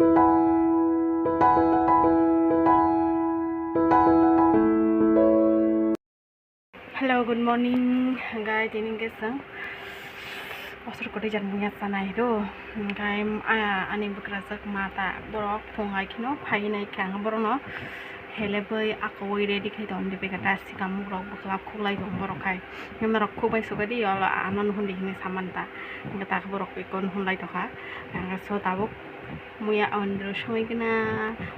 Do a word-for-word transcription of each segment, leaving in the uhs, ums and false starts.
Hello, good morning. Hwnkhe tini hwnkhe chwng bosor kwtwi jat muya chanai do. Hwnkhe, ah, ani bwkrajwk ma ta borok phung hai kheno phai nai kha ang borokno helebwi akwui ready khai tong di beka ta sikam rok bwkla khuklai tong borok hai. Norok khuk bai sukha di olo ano nuhun di hinwi saman ta. Hwnkhe ta borok eko nuhun lai tokha. Hwnkhe so tabuk muya andro songwi gana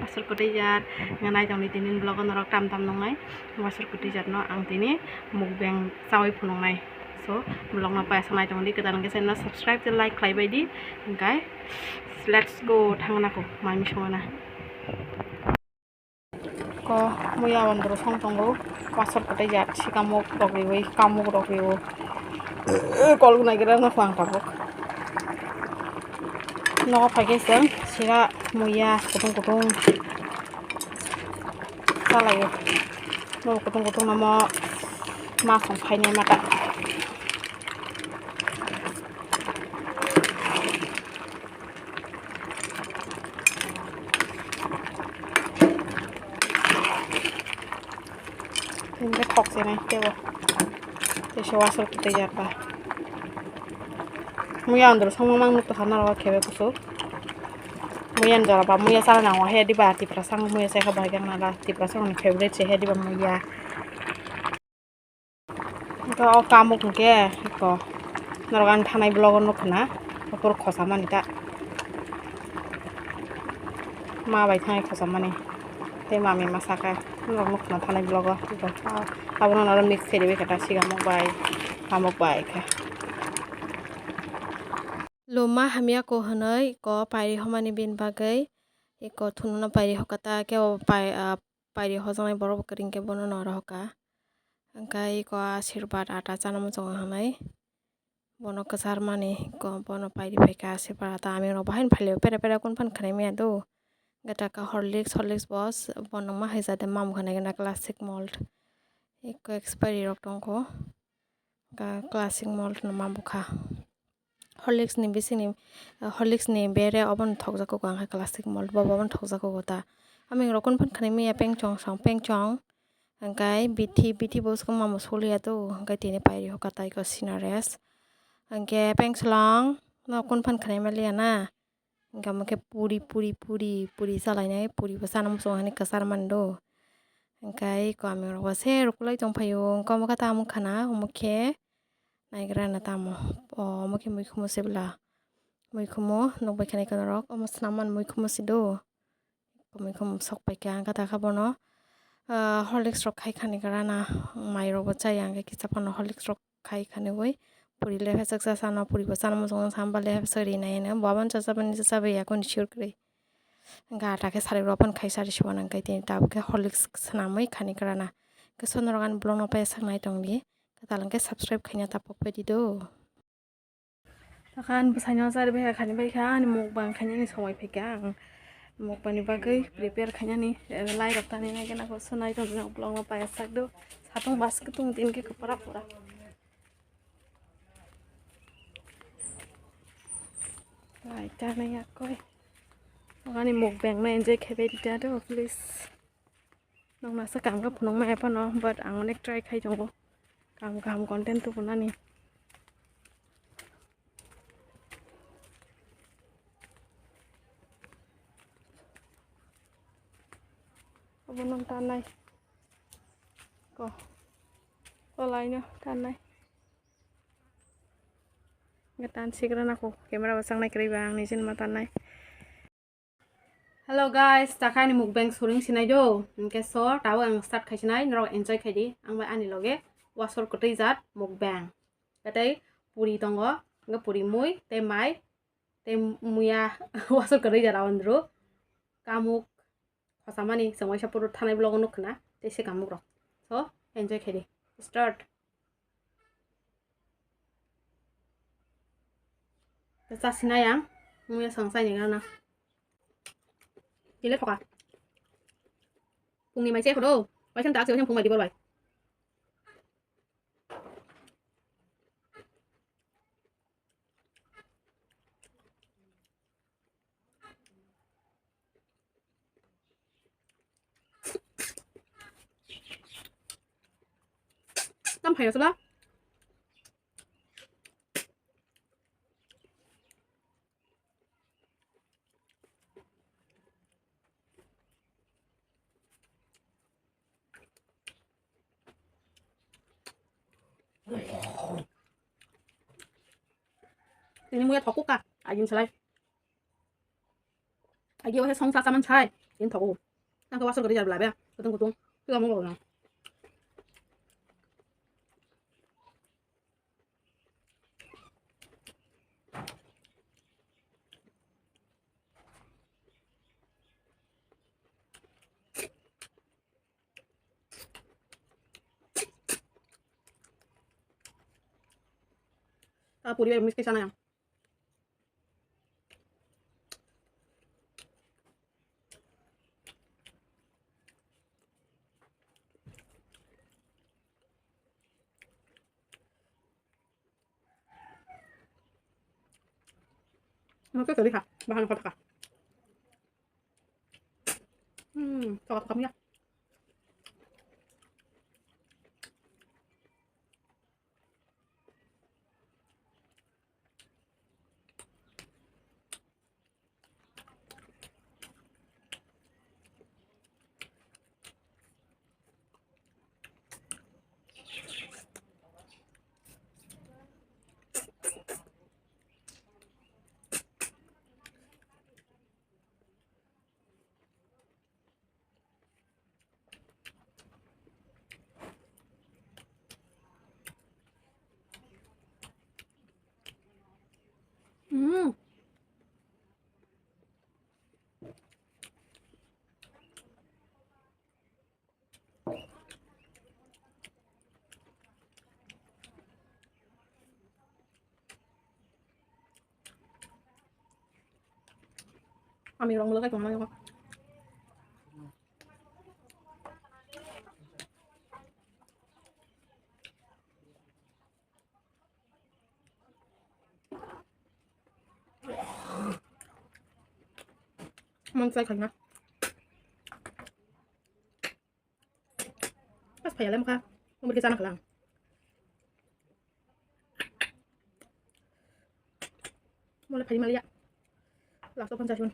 bosor kwtwi jat nai tongdi tini vlog o norok tam tam nongnai. Bosor kwtwi jat no ang tini mukbang chawi phunuknai. So, vlog no paisa nai tongdi, kwtal hwnkhe channel no subscribe tei like khlai bai di. Hwnkhe let's go, thangna ko mai misongna. Ko muya andro song tongo, bosor kwtwi jat sikamuk rok riwi kamuk rok riwi. Kol gnai gra no phang tabuk. Nogo phaikhe chwng sira muya kutung kutung. Chalaio. Bo kutung kutung namo masong phainai mata. Hingke thok chenai tebo. Teso asol kete japa. Muya andro songma mang nukto hana rawa khebe kusu. Muya jora ba muya sara nang wahe diba tipra sang muya sai kha bai gang nala tipra sang ni favorite se he diba muya. Ito o kamuk hwnkhe iko norok ani thanai vlog o nukha na, buphuru khosa mani ta ma bai thanai khosa mani tei mami ma saka norok nukha na thanai vlog o iko abono norok mix khe riwi khe ta sigamuk bai kamuk bai khe. Luma hamya ko hwnwi ko pairi homani bini bagwi iko thunono pairi hoka ta kebo pai, ah, pairi hojaknai borok bo kwrwi hwnkhe bono no rohoka. Hwnkhe iko asirwad ata chana muchungo hwnwi bono kwcharmani iko bono pairi phaikha asirwad ata. Ami rok bo haino phailio pere pere kunu phano khwnai maya do. Hwnkhe taka Horlicks, Horlicks bo s-, bo nangma hai jat mamung khwnai gana classic malt. Iko expiry rok tongkho. Hwnkhe classic malt no mamung kha. Horlicks ni bisingni, Horlicks ni bere obono thokjak kho ang khe classic malt bo obono thokjak kho ta. Aming rok kunu phano khwnai maya pengchong song pengchong. Hwnkhe bithi, bithi bo swkang mamo soliya to, hwnkhe tini pairi hoka tai ko Sinares. Hwnkhe pengsolong no kunu phano khwnai maliya na. Hwnkhe omo khe puri, puri, puri, puri chalainai, puri bo chana muchungo hani kwchar mani do. Hwnkhe iko aming rok bo se rukulai tongphaio, hwnkhe omo khe tamo khana, omo khe naigra na tamo. O, omo khe muikhumu se bwla. Muikhumu nukbai kha nai norok, omo swnamani muikhumu se do. Muikhumu sok paikha, hwnkhe takha bono, ah, Horlicks rok khai khani gra na, mai rok bo chaya, hwnkhe kisa phano Horlicks rok khai khani wi puri le phesaksa sana puri bo chana muchungo samba le phesa rinai hino bo abono chajabani chachabai yakuni sure kwrwi. Hwnkhe ata khe sari rok phano khai sari sibana hwnkhe tini tabuk khe Horlicks swnamwi khani gra na. Hwnkhe sono rok ani vlog no paisaknai tongdi. Kwtal hwnkhe subscribe khaina ta pokpai di do. Takha ani bwsaino chari bai kha khani bai kha ani mukbang khainani somoi phaikha ang mukbangni bagwi prepare khainani lai rok tani nai gana ko sunai tong vlog no payasak do satung bas kutung tin khe kwpra pura. Lai ta nai yakoi. Ani mukbang no enjoy khe bai di ta do please. Nokna se kam khe phunukmaya phano, but ang onek try khai tongo. Kaham kaham content tubunani. Obo nang tanai. Ko. Ko laino tanai. Nge tan sigra nako. Camera bo changnai kwrwi ba ang nijin ma tanai. Hello guys, takha ani mukbang suring sinai do. Hwnkhe so, tabo ang start khaisinai, norok enjoy khaidi. Ang bai ani loge wasor kwtwi jat mukbang. Tei puri tongo, hwnkhe puri mui, tei mai, tei muya wasor kwtwi jat andro. Kamuk, khosamani, chwng waisa puro thanai vlog o nukkhwna, tei se kamuk rok. So, enjoy khaidi. Start. Chasinai ang, muya swng chaini gana. Tile thoka. Pungni mai se khodo. Waisa tak se waisa pung mai di bor bai. Phai aswla. Tini muya thoku ka, agin salai. Agi wahe song sa saman chai, in thoku. Nang ka wasal gari jar bla be, kutung kutung. Tila mo na. Ah, puri bai miss kaisa nang. Oke, tadi ha, bahan kota ka. Hmm, kota kamu ya. Hmm. Ami rong belai tongmani kok. Mang sai khaina. Pas phai alam kha. Umur ke sana kalang. Mula phai malia. Lakso pon jasun.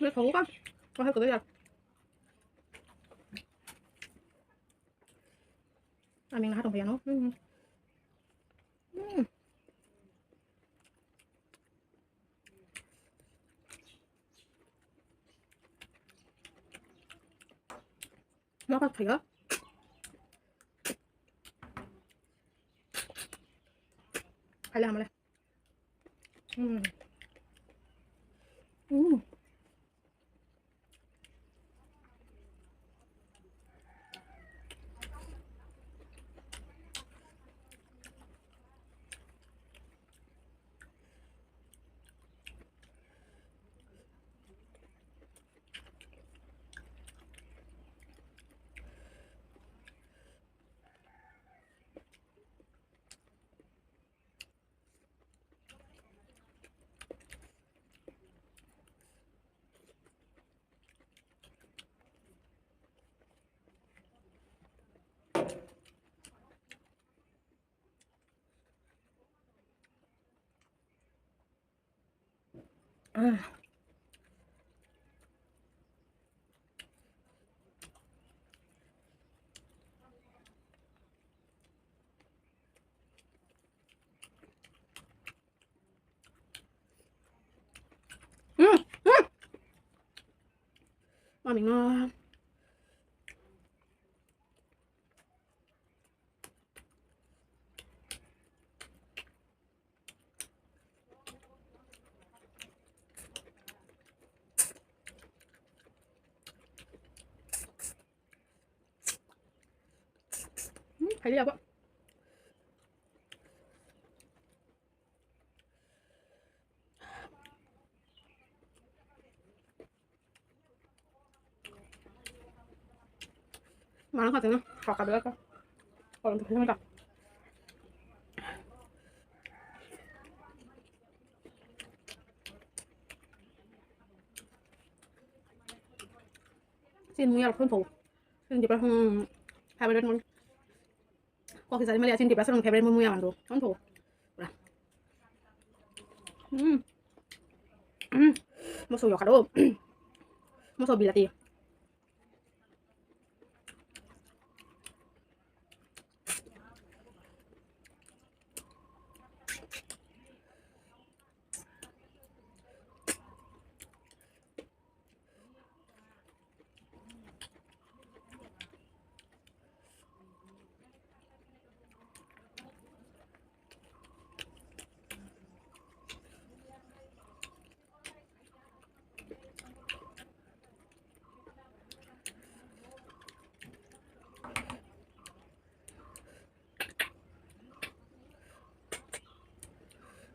Ini tahu kan? Wah, itu ya. Aming naharong ya no. Hmm. Hmm. Makan kaya. Hala mala. Hmm. Hmm. Hmm, hmm. Mami nga. Hmm, kali apa? Mana kha tengno, kaka dua ka. Kolom tu kisa mata. Sin muya rok thon tho. Sin jepra hum favorite mun. Kok sari mali asin jepra sarong favorite mun muya mandu. Thon tho. Pura. Hmm. Hmm. Moso yo kado. Moso bilati.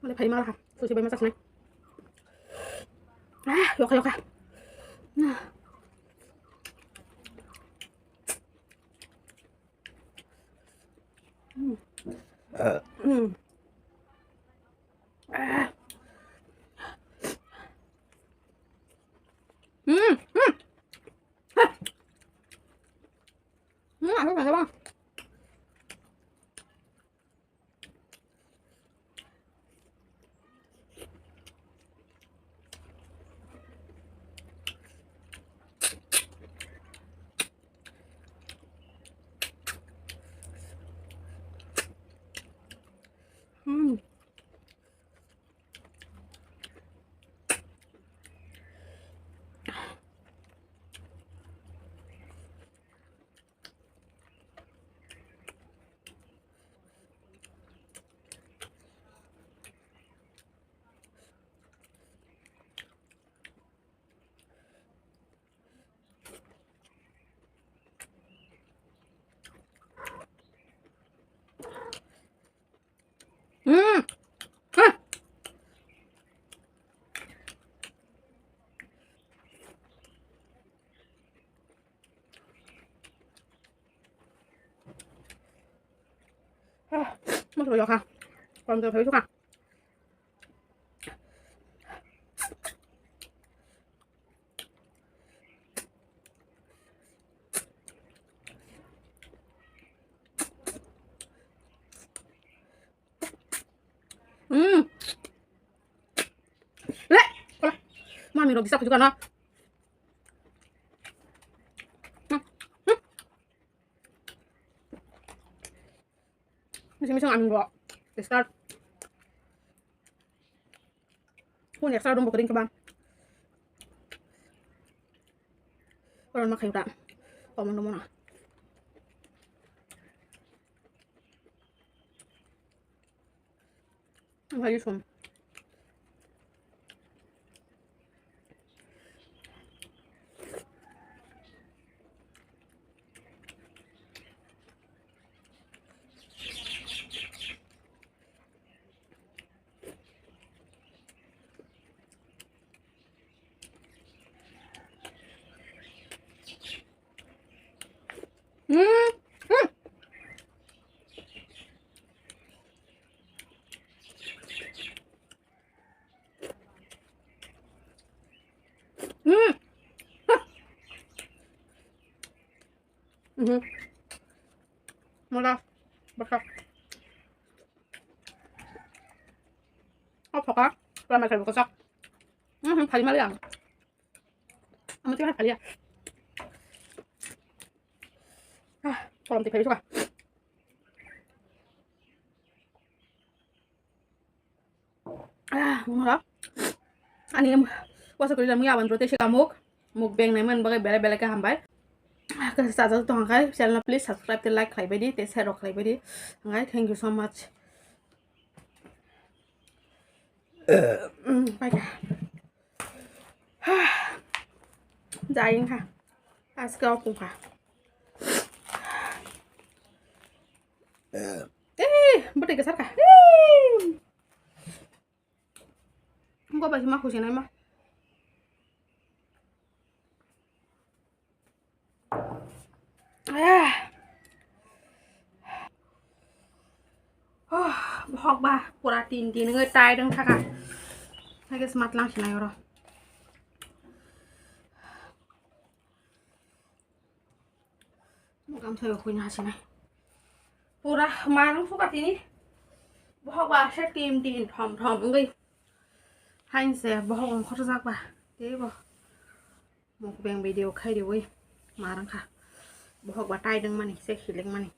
Wala phai mala ha, susi bai masa sinai. Ah, yoka yoka. Ah. Mm. Mm. Ah. Mm, mm. Ah. Mm, aku kagak bang. Hmm. Mm. Ah. Ah, masuk ka. Kalau nggak masuk ka. Hmm. Le, kola. Mami rok bisa kujukan, ha. Hmm. Hmm. Misi misi ang bo. Start. Pun extra dong bo kering kebang. Orang makai udah. Paman dong mana. Ang hayu som. Mm. Mm. Mm. Mhm. Mula, basak. Oh, phoka. Pura masal bukasak. Mhm, phali mali ang. Amo tiba phali ya. Ah, kolam tiba suka. Ah, mura. Ani wasa kuri lamwi aban rote sika muk. Muk beng nai man bagai bele bele ka hambai. Ah, ka sa sa tong kai channel please subscribe te like khlai bai di te share rok khlai bai di. Ngai thank you so much. Mm, bye. Jaing ha. Aske opung ha. Eh, betul ke sarka. Engko bai ma khusi nai ma. Eh. Oh, bohok ba pura tin tin wngwi tai dong thaka. Hai ke smat lang sinai oro. Mokam thoi khuina hasinai. Pura marung phuka tini. Bohok ba se tim tin thom thom wngwi. Hain se bohok ongkhorjak ba. Tei bo. Mukbang video khai riwi marang kha. Bohok ba tai dong mani, se hilik mani.